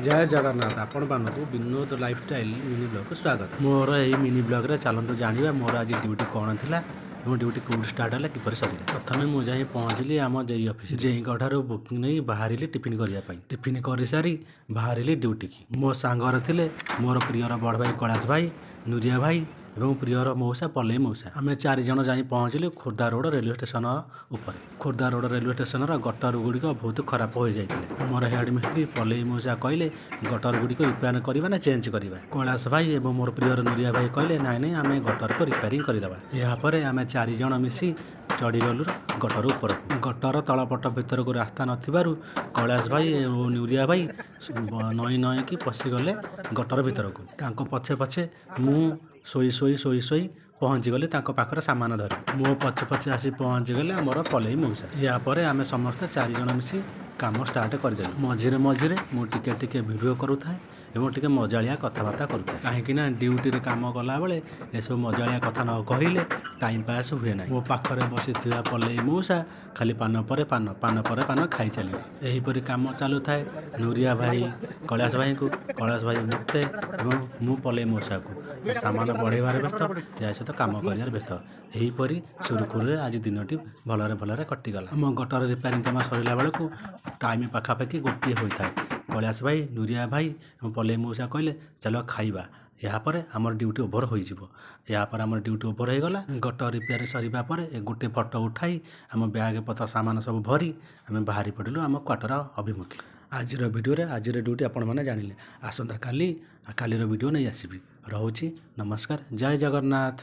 ଜୟ ଜଗନ୍ନାଥ। ଆପଣମାନଙ୍କୁ Binod lifestyle mini ବ୍ଲଗ୍କୁ ସ୍ୱାଗତ। ମୋର ଏହି ମିନି ବ୍ଲଗ୍ରେ ଚାଲନ୍ତୁ ଜାଣିବା ମୋର ଆଜି ଡ୍ୟୁଟି କ'ଣ ଥିଲା ଏବଂ ଡ୍ୟୁଟି କେଉଁଠି ଷ୍ଟାର୍ଟ ହେଲା, କିପରି ସରିଲା। ପ୍ରଥମେ ମୁଁ ଯାଇ ପହଞ୍ଚିଲି ଆମ ଜେଇ ଅଫିସ୍। ଜେଇଙ୍କ ଠାରୁ ବୁକିଂ ନେଇ ବାହାରିଲି ଟିଫିନ୍ କରିବା ପାଇଁ। ଟିଫିନ୍ କରିସାରି ବାହାରିଲି ଡ୍ୟୁଟିକି। ମୋ ସାଙ୍ଗରେ ଥିଲେ ମୋର ପ୍ରିୟର ବଡ଼ ଭାଇ କୈଳାସ ଭାଇ, ନୁରିଆ ଭାଇ ଏବଂ ପ୍ରିୟର ମଉସା ପଲେଇ ମଉସା। ଆମେ ଚାରିଜଣ ଯାଇ ପହଞ୍ଚିଲୁ ଖୋର୍ଦ୍ଧା ରୋଡ଼ ରେଲୱେ ଷ୍ଟେସନ ଉପରେ। ଖୋର୍ଦ୍ଧା ରୋଡ଼ ରେଲୱେ ଷ୍ଟେସନର ଗଟର ଗୁଡ଼ିକ ବହୁତ ଖରାପ ହୋଇଯାଇଥିଲେ। ଆମର ହେଡ଼ ମିସ୍ତ୍ରୀ ପଲେଇ ମଉସା କହିଲେ, ଗଟର ଗୁଡ଼ିକ ରିପେୟାର କରିବା ନା ଚେଞ୍ଜ କରିବା? କୈଳାସ ଭାଇ ଏବଂ ମୋର ପ୍ରିୟର ନୁରିଆ ଭାଇ କହିଲେ, ନାଇଁ ନାଇଁ, ଆମେ ଗଟରକୁ ରିପେୟାରିଂ କରିଦେବା। ଏହାପରେ ଆମେ ଚାରିଜଣ ମିଶି ଚଢ଼ିଗଲୁ ଗଟର ଉପରକୁ। ଗଟର ତଳପଟ ଭିତରକୁ ରାସ୍ତା ନଥିବାରୁ କୈଳାସ ଭାଇ ଓ ନୁରିଆ ଭାଇ ନଇଁ ନଇଁକି ପଶିଗଲେ ଗଟର ଭିତରକୁ। ତାଙ୍କ ପଛେ ପଛେ ମୁଁ ଶୋଇ ଶୋଇ ଶୋଇ ଶୋଇ ପହଞ୍ଚିଗଲି ତାଙ୍କ ପାଖରେ ସାମାନ ଧରି। ମୋ ପଛେ ପଛେ ଆସି ପହଞ୍ଚିଗଲେ ଆମର ପଲେଇ ମଉସା। ଏହାପରେ ଆମେ ସମସ୍ତେ ଚାରିଜଣ ମିଶି କାମ ଷ୍ଟାର୍ଟ କରିଦେଲୁ। ମଝିରେ ମଝିରେ ମୁଁ ଟିକେ ଟିକେ ଭିଡ଼ିଓ କରୁଥାଏ ଏବଂ ଟିକେ ମଜାଳିଆ କଥାବାର୍ତ୍ତା କରୁଥାଏ, କାହିଁକି ନା ଡ୍ୟୁଟିରେ କାମ କଲାବେଳେ ଏସବୁ ମଜାଳିଆ କଥା ନ କହିଲେ ଟାଇମ୍ ପାସ୍ ହୁଏ ନାହିଁ। ମୋ ପାଖରେ ବସିଥିବା ପଲେଇ ମଉସା ଖାଲି ପାନ ପରେ ପାନ, ପାନ ପରେ ପାନ ଖାଇ ଚାଲିଲେ। ଏହିପରି କାମ ଚାଲୁଥାଏ। ନୁରିଆ ଭାଇ କୈଳାସ ଭାଇଙ୍କୁ, କୈଳାସ ଭାଇ ମୋତେ ଏବଂ ମୁଁ ପଲେଇ ମଉସାକୁ ସାମାନ ବଢ଼େଇବାରେ ବ୍ୟସ୍ତ, ତା ସହିତ କାମ କରିବାରେ ବ୍ୟସ୍ତ। ଏହିପରି ସୁରୁଖୁରୁରେ ଆଜି ଦିନଟି ଭଲରେ ଭଲରେ କଟିଗଲା। ଆମ ଗଟର ରିପେୟାରିଂ କାମ ସରିଲା ବେଳକୁ ଟାଇମ୍ ପାଖାପାଖି 1 ହୋଇଥାଏ। କୈଳାସ ଭାଇ, ନୁରିଆ ଭାଇ ଏବଂ ପଲେଇ ମଉସା କହିଲେ, ଚାଲ ଖାଇବା, ଏହାପରେ ଆମର ଡ୍ୟୁଟି ଓଭର ହୋଇଯିବ। ଏହାପରେ ଆମର ଡ୍ୟୁଟି ଓଭର ହୋଇଗଲା। ଗଟର ରିପେୟାର ସରିବା ପରେ ଗୋଟେ ଫଟୋ ଉଠାଇ, ଆମ ବ୍ୟାଗ ପତ୍ର ସାମାନ ସବୁ ଭରି ଆମେ ବାହାରି ପଡ଼ିଲୁ ଆମ କ୍ୱାର୍ଟର ଅଭିମୁଖେ। ଆଜିର ଭିଡ଼ିଓରେ ଆଜିର ଡ୍ୟୁଟି ଆପଣମାନେ ଜାଣିଲେ। ଆସନ୍ତା କାଲି କାଲିର ଭିଡ଼ିଓ ନେଇ ଆସିବି। ରହୁଛି, ନମସ୍କାର, ଜୟ ଜଗନ୍ନାଥ।